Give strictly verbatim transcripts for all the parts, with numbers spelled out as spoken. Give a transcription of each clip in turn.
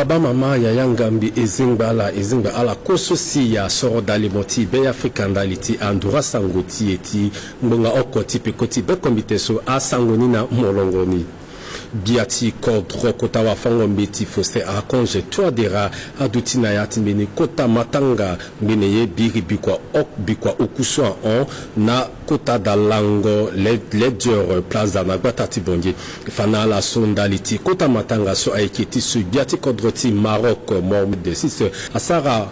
Baba, mama, yaya, ngambi, ezengba ala, ezengba ala, kue so si asoro dali mo ti Be Afrika ndali ti anduru asango ti e ti ngbonga oko ti peko ti bekombite so asango ni na molongo ni. Gbia ti kodro kota wafango-mbeti Faustin Archange Touadéra aduti na ya ti mbeni kota matanga ngbene ye biri bikua ok-, bikua oku so ahon na kota dalango Led-, Ledger Plaza na gbata ti Bangui. Fa na ala so ndali ti kota matanga so ayeke ti so gbia ti kodro ti Maroc, Mohamed six, asara,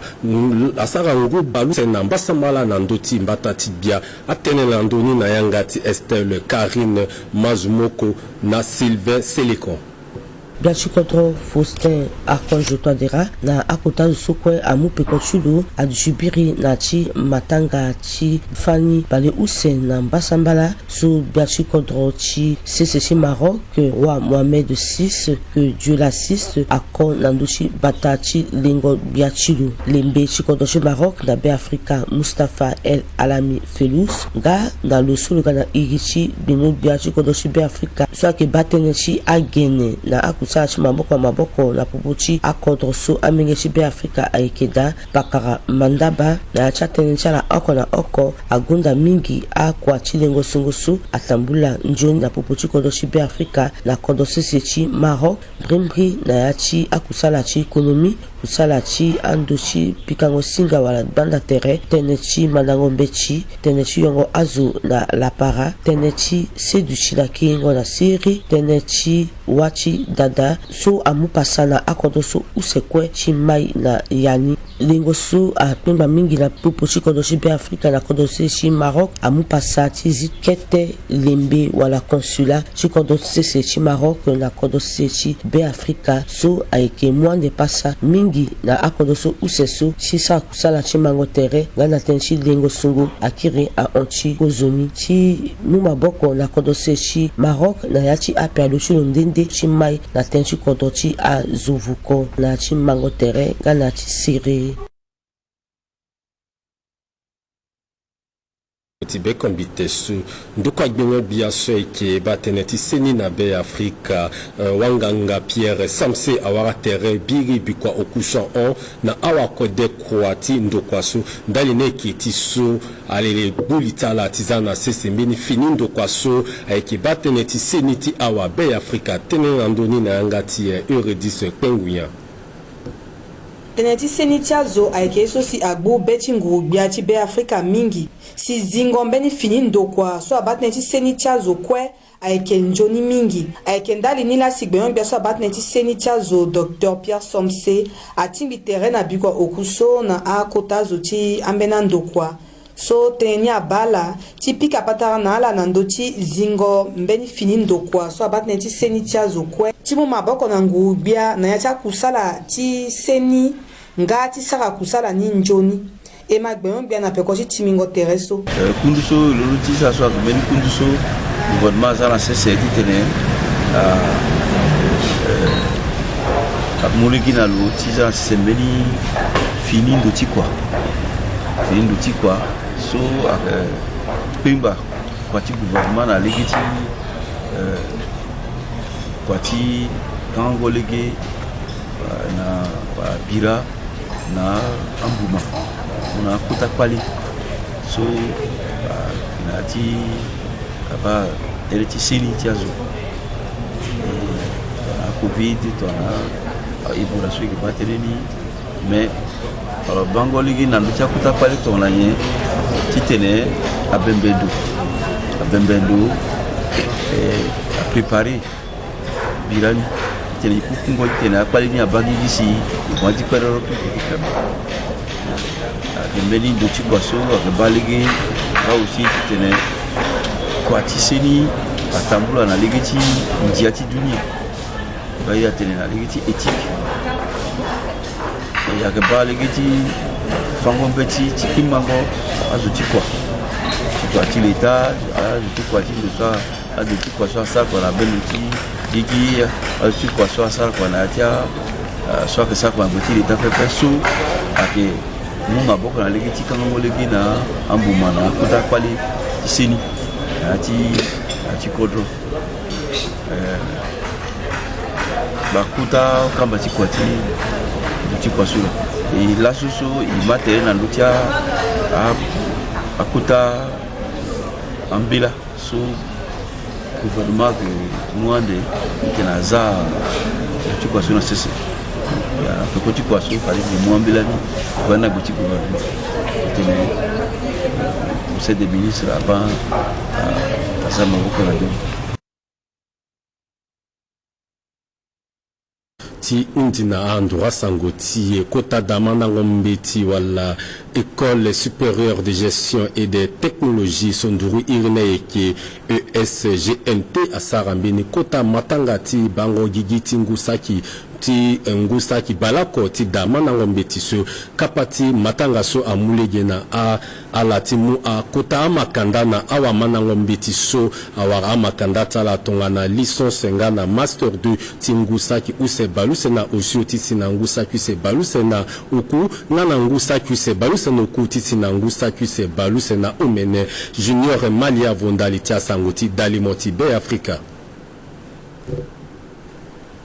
asara ngu bale use na mbasambala na ndö ti mbata ti gbia. Atene na ndö ni na yanga ti Estelle Carine Mazumoko na Sylvain Selekon. Gbia ti kodro Faustin Archange Touadéra na akota zo so kue amu peko ti lo aduti biri na ya ti matanga ti fani bale use na mbasambala so gbia ti kodro ti sese ti Maroc, roi Mohamed six, que Dieu l'assiste, ako na ndö ti bata ti lengo gbia ti lo. Lembe ti kodro ti Maroc na Be Afrika, Mustapha El Alami Felous, nga na lo so lo ga na iri ti gbeno gbia ti kodro ti Be Afrika so ayeke baa tënë ti agene na akusala ti maboko na maboko na popo ti akodro so amenge ti Be Afrika ayeke daa, pakara mandaba na ya ti atënë ti ala oko na oko. Agonda mingi akua ti lengo songo so atambula nzoni na popo ti kodro ti Be Afrika na kodro sese ti Maroc. Mbrimbri na ya ti akusala ti économie, kusala ti ando ti pikango singa wala gbanda tere, tënë ti mandango mbeti, tënë ti yongo azo na lapara, tënë ti seduti na kiringo na siriri, tënë ti wâ ti dada so amu pasa na akodro so use kue ti mai na ya ni. Lengo so akpengba mingi na popo ti kodro ti Be Afrika na kodro sese ti Maroc amu pasa ti zi kete lembe wala consulat ti kodro sese ti Maroc na kodro sese ti Be Afrika so ayeke mu ande pasa mingi na akodro so use so ti sara kusala ti mango tere nga na tënë ti lengo songo akiri ahon ti kozoni ti mu maboko na kodro sese ti Maroc na ya ti ape alo ti lo nde nde ti mai na tënë ti kodro ti azo vuko na ya ti mango tere nga na ya ti siriri. Ti bekombite so ndokua gbingo gbia so ayeke baa tënë ti seni na Be Afrika, eh, wanganga Pierre Samse awara tere biri bikua oku so ahon na awakode kua ti ndokua so. Ndali ni ayeke ti so alele gbu li ti ala ti za na sese mbeni fini ndokua so ayeke baa tënë ti seni ti awa Be Afrika. Tënë na ndö ni na yanga ti, eh, Eurydice Kpengunya. Tënë ti seni ti azo ayeke ye so si agbu be ti nguru-gbia ti Be Afrika mingi. Si zingo mbeni fini ndokua so abaa tënë ti seni ti azo kue ayeke nzoni mingi. Ayeke ndali ni laa si gbenyo-gbia so abaa tënë ti seni ti azo, Docteur Pierre Somse, atingbi tere na bikua oku so na akota zo ti ambeni andokua. So tënë ni abaa ala ti pika patara na ala na ndö ti zingo mbeni fini ndokua so abaa tënë ti seni ti azo kue ti mu maboko na nguru-gbia na ya ti akusala ti seni nga ti sara kusala ni nzoni. E ma gbenyo-gbia na peko ti timbingo tere so. Eh, kundu so, lolo ti sara so ayeke mbeni kundu so gouvernement aza na sese titene, ah, eh, amu lege na lo ti za na sese mbeni fini ndo ti kua. Fini ndo ti kua so ayeke kpengba kua ti gouvernement na lege ti, eh, kua ti kangango lege, eh, na, eh, bira na ambuma, na akota kpale. So, eh, na ya ti kaba tere ti seni ti azo, eh, na covid tongana, eh, Ebola so e yeke baa tënë ni. Mais, alors, bango lege na ndö ti akota kpale tongana nyen titene abembe ndo, abembe ndo, eh, apréparer bira ni titene e ku kungo titene akpale ni abaa gigi si e gue ti kperoro. Ayeke mbeni ndo ti kua so ayeke baa lege, baa aussi titene kua ti seni atambula na lege ti ndia ti dunia. Baa ye atene na lege ti éthique. E yeke baa lege ti fango mbeti ti kpingbango azo ti kua, ti kua ti leta, azo ti kua ti ndo so, azo ti kua so asara kua na bendo ti gigi, azo ti kua so asara kua na ya ti a, a, so ayeke sara kua na gue ti leta pepe so ayeke mu maboko na lege ti kangango lege na ambuma na akota kpale ti seni na ya ti, na ya ti kodro. Eh, Bakota kamba ti kua ti, ti kua so. E laso so e ma tere na ndö ti a, a, akota ambela so gouvernement ayeke mu ande, e yeke na za ndö ti kua so na sese. Ya, peko ti kua so fade e mu ambela ni, wani na gbe ti gouvernement. Tene conseil des ministres abaa, a, aza maboko na ndö ni. Ti hundi na andura sango ti e, kota damandango mbeti wala École supérieure de gestion et des technologies so nduru iri ni ayeke E S G N T asara mbeni kota matanga ti bango gigi ti ngu saki, ti, eh, ngu saki baleoko ti damandango mbeti so. Kapa ti matanga so amu lege na a ala ti mu akota amakanda na awamandango mbeti so awara amakanda ti ala tongana licence nga na master deux ti ngu saki use baleuse na osio ti si na ngu saki use baleuse na oku nga na ngu saki use baleuse na oku ti si na ngu saki use baleuse na omene. Junior Malia vo ndali ti asango ti dalimo ti Be Afrika.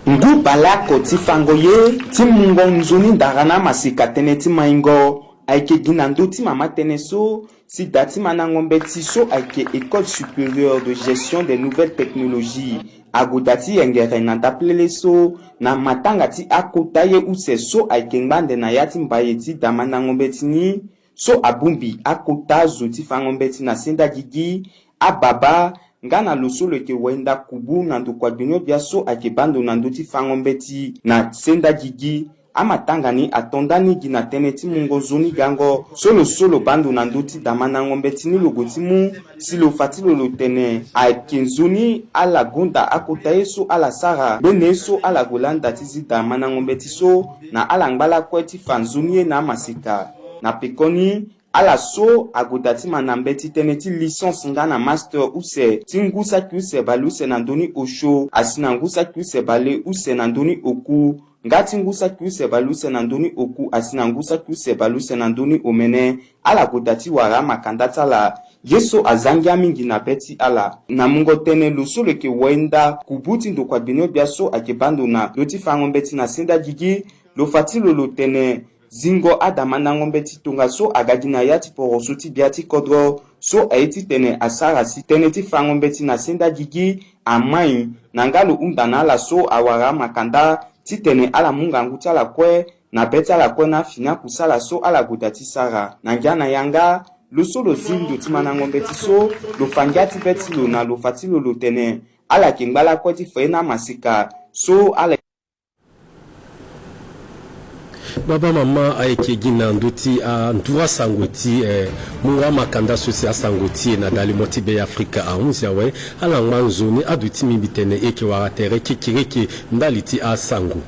Ngu baleoko ti fango ye ti mungo nzoni ndara na amaseka tënë ti maingo ayeke gi na ndö ti mama tënë so si da ti mandango mbeti so ayeke École supérieure de gestion des nouvelles technologies ague da ti yengere na ndapelele so na matanga ti akota ye use so ayeke ngbande na ya ti mbaye ti da mandango mbeti ni so abongbi akota zo ti fango mbeti na senda gigi, ababa, nga na lo so lo yeke wayenda kubu na ndokua gbinio-gbia so ayeke baa ndo na ndö ti fango mbeti na senda gigi. Amatanga ni ato ndani gi na tënë ti mungo nzoni gango so lo so lo baa ndo na ndö ti damandango mbeti ni lo gue ti mu si lo fa ti lo lo tene ayeke nzoni ala gonda akota ye so ala sara gbene ye so ala gue landa ti zi damandango mbeti so na ala ngba lakue ti fa nzoni ye na amaseka. Na pekoni, ala so ague da ti manda mbeti tënë ti licence nga na master use ti ngu saki use baleuse na ndö ni osio asi na ngu saki use baleuse na ndö ni oku nga ti ngu saki use baleuse na ndö ni oku asi na ngu saki use baleuse na ndö ni omene. Ala gue da ti wara amakanda ti ala ye so aza ngia mingi na be ti ala. Na mungo tënë lo so lo yeke wayenda kubu ti ndokua gbinio-gbia so ayeke baa ndo na ndö ti fango mbeti na senda gigi, lo fa ti lo lo tene zingo adamandango mbeti tongaso aga gi na ya ti poroso ti gbia ti kodro so aye titene asara si tënë ti fango mbeti na senda gigi amai na nga lo hunda na ala so awara amakanda titene ala mu ngangu ti ala kue na be ti ala kue na afini akusala so ala gue da ti sara. Na ngia na yanga, lo so lo zi ndo ti mandango mbeti so lo fa ngia ti be ti lo na lo fa ti lo lo tene ala yeke ngba lakue ti fa ye na amaseka so ala Baba mama ayeke gi na ndö ti andura sango ti, eh, mungo amakanda so si asango ti e na dalimo ti Be Afrika ahunzi awe. Ala ngba nzoni aduti mbi tene e yeke wara tere kekereke ndali ti asango.